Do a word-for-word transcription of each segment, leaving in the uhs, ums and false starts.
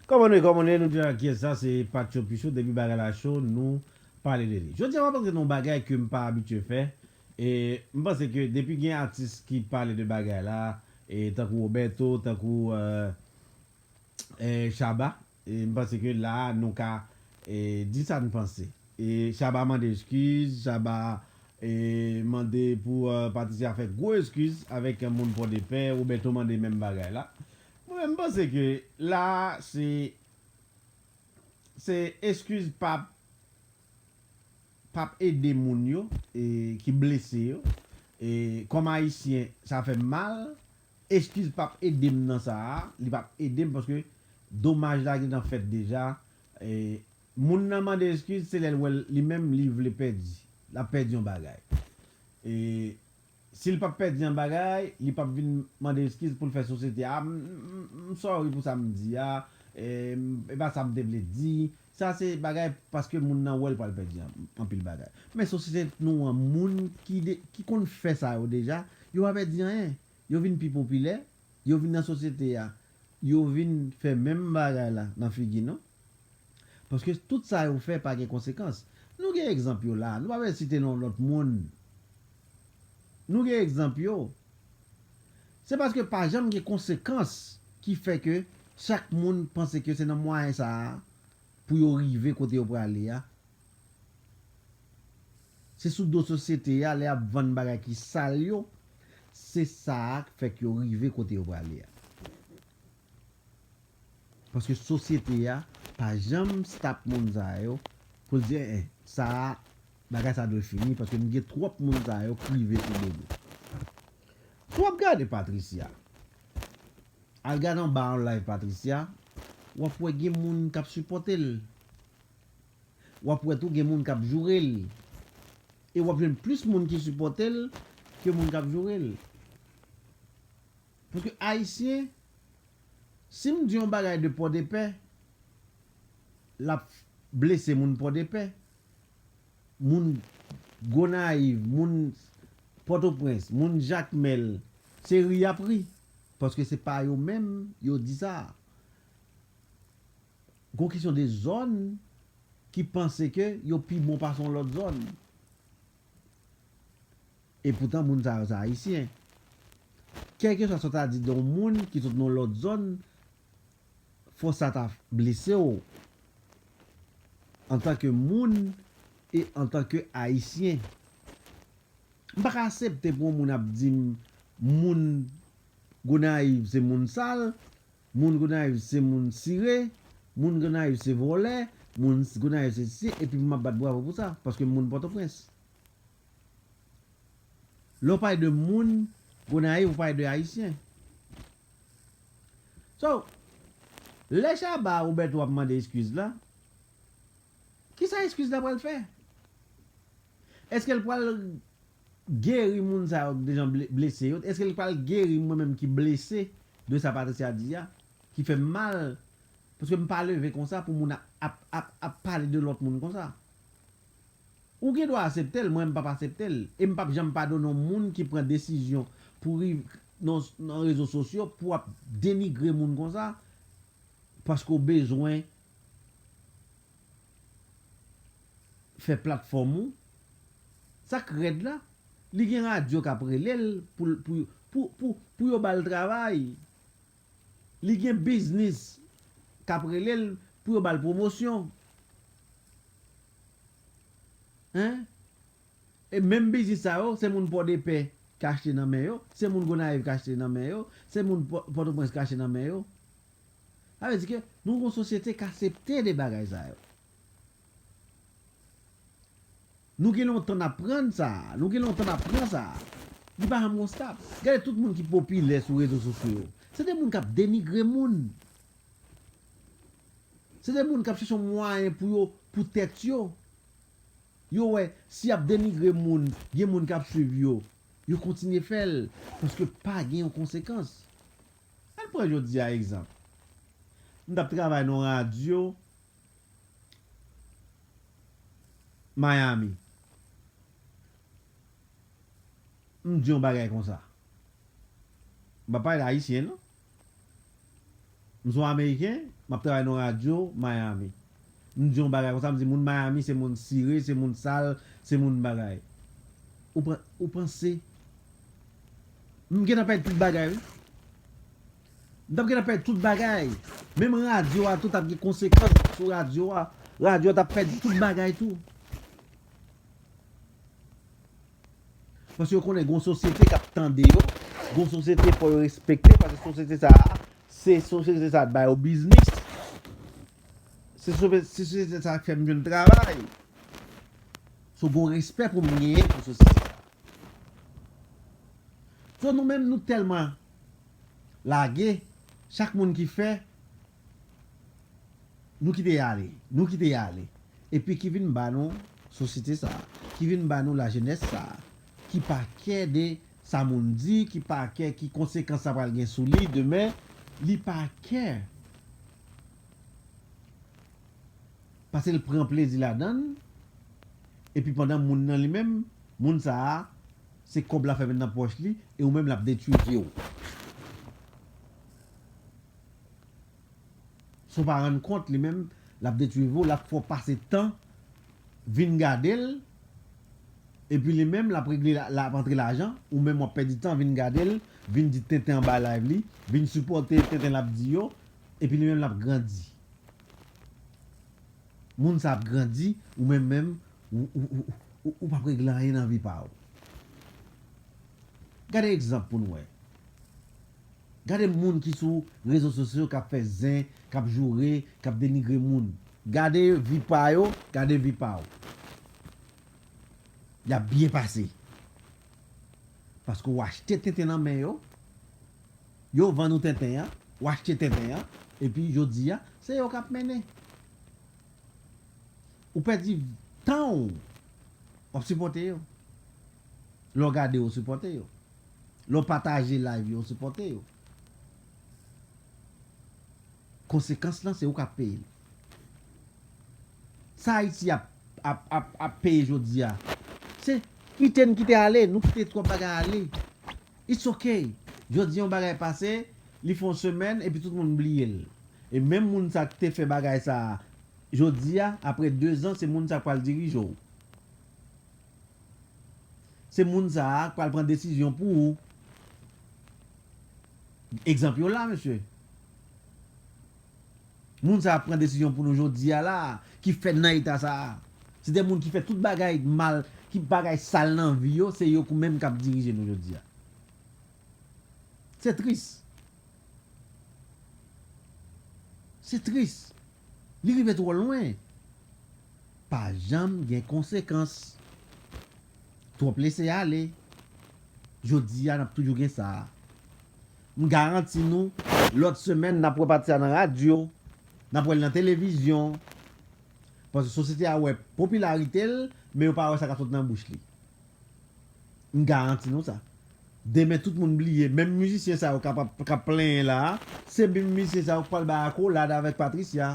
Kòman nou ye, kòman nou ye, nou di a kiyès sa, se Patcho Pichou, depi bagay la cho, nou pale de li. Jodi a, m ap antre nan yon bagay ke m pa abitye fè. E m panse ke depi gen atis ki pale de bagay la, e tankou Roberto, tankou, eh, eh, Shabba, e m panse ke la a, nou ka, eh, di sa n panse. E Shabba mande eskiz, Shabba, eh, mande pou, eh, Patricia fè gwo eskiz avèk moun Pòdepè, Roberto mande menm bagay la. Mwen menm, m panse ke la a, se, se eskiz p ap, p ap ede moun yo, e, ki blese yo. E kòm Ayisyen, sa fè m mal. Eskiz p ap ede m nan sa a, li p ap ede m paske domaj la gentan fèt deja. E moun nan mande eskiz, se lè l wè l, li menm, li vle pèdi. L ap pèdi yon bagay. E si l p ap pèdi yon bagay, li p ap vin mande eskiz pou l fè sosyete a, "Ah, m, m, m, m sorry pou sa m di a, e, m, e pa sa m te vle di." Sa se bagay paske moun nan wè l pral pèdi an-, anpil bagay. Men sosyete nou an, moun ki de, ki konn fè sa yo deja, yo pa pèdi anyen. Yo vin pi popilè, yo vin nan sosyete a, yo vin fè menm bagay la nan figi nou. Paske tout sa yo fè pa gen konsekans. Nou gen egzanp yo la, nou pa bezwen site non lòt moun. Nou gen egzanp yo. Se paske pa janm gen konsekans ki fè ke chak moun panse ke se nan mwayen sa a pou yo rive kote yo prale a. Se sou do sosyete a, lè y ap vann bagay ki sal yo, se sa a k fè k yo rive kote yo prale a. Paske sosyete a pa janm stop moun sa yo pou l di, "Eh, eh, sa a, bagay sa dwe fini," paske m gen twòp moun sa yo k rive sou do nou. Si w ap gade Patricia, al gade anba yon live Patricia, w ap wè gen moun k ap sipòte l. W ap wè tou gen moun k ap joure l. E w ap jwenn plis moun ki sipòte l ke moun k ap joure l. Paske Ayisyen, si m di yon bagay de Pòdepè, l ap blese moun Pòdepè, moun Gonayiv, moun Pòtoprens, moun Jakmèl, se ri y ap ri. Paske se pa yo menm yo di sa. Gon kesyon de zòn ki panse ke yo pi bon pase yon lòt zòn. E poutan, moun sa yo, se Ayisyen. Kèlkeswa sa w ta di de yon moun ki sot nan yon lòt zòn, fò sa ta blese w antanke moun e antanke Ayisyen. M pa ka aksepte pou yon moun ap di m moun Gonayiv se moun sal, moun Gonayiv se moun sire, moun Gonayiv se vòlè, moun Gonayiv se sesi, epi pou m ap bat bravo pou sa, paske m moun Pòtoprens. Lè w pale de moun Gonayiv, ou pale de Ayisyen. So, lè Shabba Roberto ap mande eskiz la, kisa eskiz la pral fè? Èske l pral geri moun sa yo k deja ble-, blese yo? Èske l pral geri mwen menm ki blese de sa Patricia di a, ki fè m mal? Paske m pa leve konsa pou moun ap, ap, ap, ap pale de lòt moun konsa. Ou gen dwa aksepte l, mwen m p ap aksepte l. E m p ap janm padone yon moun ki pran desizyon pou rive nan, nan rezo sosyo pou ap denigre moun konsa, paske w bezwen fè platfòm ou. Sa k rèd la, li gen radyo k ap rele l pou, pou, pou, pou, pou yo ba l travay. Li gen biznis k ap rele l pou yo ba l pwomosyon. Hein? E menm biznis sa yo, se moun Pòdepè k achte nan men yo, se moun Gonayiv k achte nan men yo, se moun Pò-, Pòtoprens k achte nan men yo. Sa vle di ke nou gon sosyete k aksepte de bagay sa yo. Nou gen lontan n ap pran sa, nou gen lontan n ap pran sa. Li pa janm gon stop. Gade tout moun ki popilè sou rezo sosyo yo. Se de moun k ap denigre moun. Se de moun k ap chèche yon mwayen pou yo, pou tèt yo. Yo wè, si y ap denigre moun, gen moun k ap swiv yo. Yo kontinye fè l, paske pa gen yon konsekans. Ann pran jodi a egzanp. M t ap travay nan yon radyo Miami. M di yon bagay konsa. M pa pale de Ayisyen, non. M se yon Ameriken, m ap travay nan yon radyo Miami. M di yon bagay konsa, m di moun Miami se moun sire, se moun sal, se moun bagay. Ou, ou panse? M gentan pèdi tout bagay, wi. M t ap gentan pèdi tout bagay. Menm radyo a tou t ap gen konsekans sou radyo a. Radyo a t ap pèdi tout bagay tou. Paske yo konnen gon sosyete k ap tande yo, gon sosyete fò yo respekte, paske sosyete sa a, se sosyete sa a k ba yo biznis. Se sosyete sa a k fè m jwenn travay. So gon respè pou m genyen pou sosyete sa a. So nou menm nou tèlman lage, chak moun ki fè, nou kite y ale, nou kite y ale. Epi ki vin ba nou sosyete sa a, ki vin ba nou lajenès sa a, ki pa kè de sa moun di, ki pa kè ki konsekans sa pral gen sou li demen, li pa kè. Paske l pran plezi ladan l, epi pandan moun nan li menm, moun sa a, se kòb l ap fè met nan pòch li, e ou menm l ap detwi vi w. Si w pa rann kont, li menm, l ap detwi vi w, l ap fè w pase tan, vin gade l, epi li menm, l ap regle, l ap antre lajan, ou menm w ap pèdi tan, vin gade l, vin di tenten anba live li, vin sipòte tenten l ap di yo, epi li menm, l ap grandi. Moun sa ap grandi, ou menm menm, ou, ou, ou, ou, ou p ap regle anyen nan vi pa w. Gade egzanp pou n wè. Gade moun ki sou rezo sosyo k ap fè zen, k ap joure, k ap denigre moun. Gade vi pa yo, gade vi pa w. Y ap byen pase. Paske w achte tenten nan men yo, yo vann ou tenten an, w achte tenten an, epi jodi a, se yo k ap mennen. Ou pèdi tan w, w ap sipòte yo. Lè w gade yo, w sipòte yo. Lè w pataje live yo, w sipòte yo. Konsekans lan, se ou k ap peye l. Sa Ayiti ap, ap, ap, ap peye jodi a, se kite n kite ale, nou kite twòp bagay ale. It's ok. Jodi yon bagay pase, li fè yon semèn, epi tout moun bliye l. E menm moun sa ki te fè bagay sa a, jodi a, apre dezan, se moun sa k pral dirije w. Se moun sa a k pral pran desizyon pou ou. Egzanp yo la, mesye. Moun sa a pran desizyon pou nou jodi a la, ki fè n nan eta sa a. Se de moun ki fè tout bagay mal, ki bagay sal nan vi yo, se yo kou menm k ap dirije nou jodi a. Se tris. Se tris. Li rive twò lwen. Pa janm gen konsekans. Twòp lese ale. Jodi a, n ap toujou gen sa a. M garanti nou, lòt semèn, n ap wè pati sa nan radyo, n ap wè l nan televizyon. Paske sosyete a wè popilarite l, men yo pa wè sa k ap sot nan bouch li. M garanti nou sa. Demen tout moun bliye, menm mizisyen sa yo k ap, k ap plenyen la a, se menm mizisyen sa yo k pral bay akolad avèk Patricia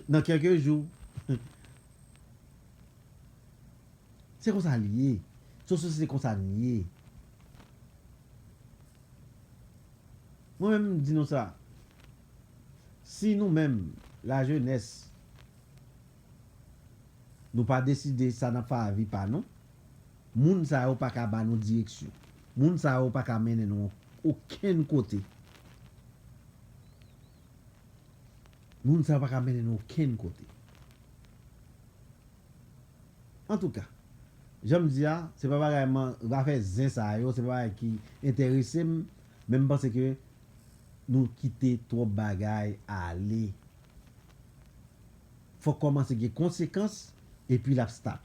nan kèlke jou. Se konsa l ye. Se yon sosyete konsa n ye. Mwen menm, m di nou sa. Si nou menm, lajenès, nou pa deside sa n ap fè a vi pa nou, moun sa yo pa ka ba nou direksyon. Moun sa yo pa ka mennen nou okenn kote. Moun sa yo pa ka mennen nou okenn kote. Antouka, jan m di a, se pa bagay man, zafè zen sa yo, se pa bagay ki enterese m, men m panse ke nou kite twòp bagay ale. Fòk kòmanse gen konsekans, epi l ap stop.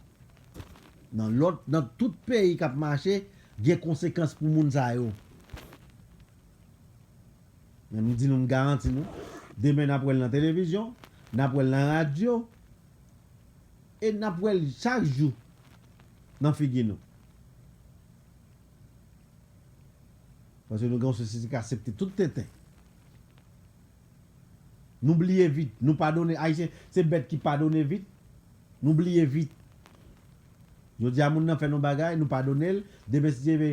Nan lòt, nan tout peyi k ap mache, gen konsekans pou moun sa yo. Men m di nou, m garanti nou, demen n ap wè l nan televizyon, n ap wè l nan radyo, e n ap wè l chak jou nan figi nou. Paske nou gen yon sosyete k aksepte tout tenten. Nou bliye vit, nou padone. Ayisyen se bèt ki padone vit. Nou bliye vit. Jodi a, moun nan fè nou bagay, nou padone l. Demen, si Dye vle,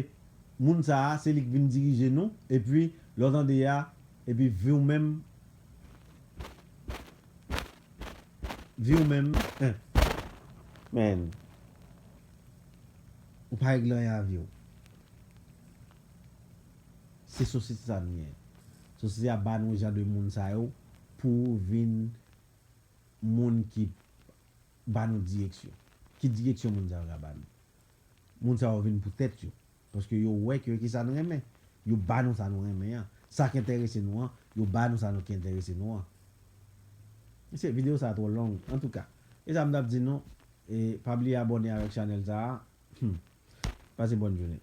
moun sa a, se li k vin dirije nou. Epi, lè w tande a, Epi vi w menm, vi w menm, eh, man, ou pa regle anyen a vi w. Se sosyete sa nou ye. Sosyete a ba nou jan de moun sa yo pou vin moun ki ba nou direksyon. Ki direksyon moun sa yo ka ba nou? Moun sa yo vin pou tèt yo. Paske yo wè ke ki sa nou renmen. Yo ba nou sa nou renmen an. Sa k enterese nou an, yo ba nou sa nou ki enterese nou an. Mesye, videyo sa twò long. Antouka, e sa m t ap di nou, e pa bliye abòne avèk chanèl sa a. Hmm. Pase bòn jounen.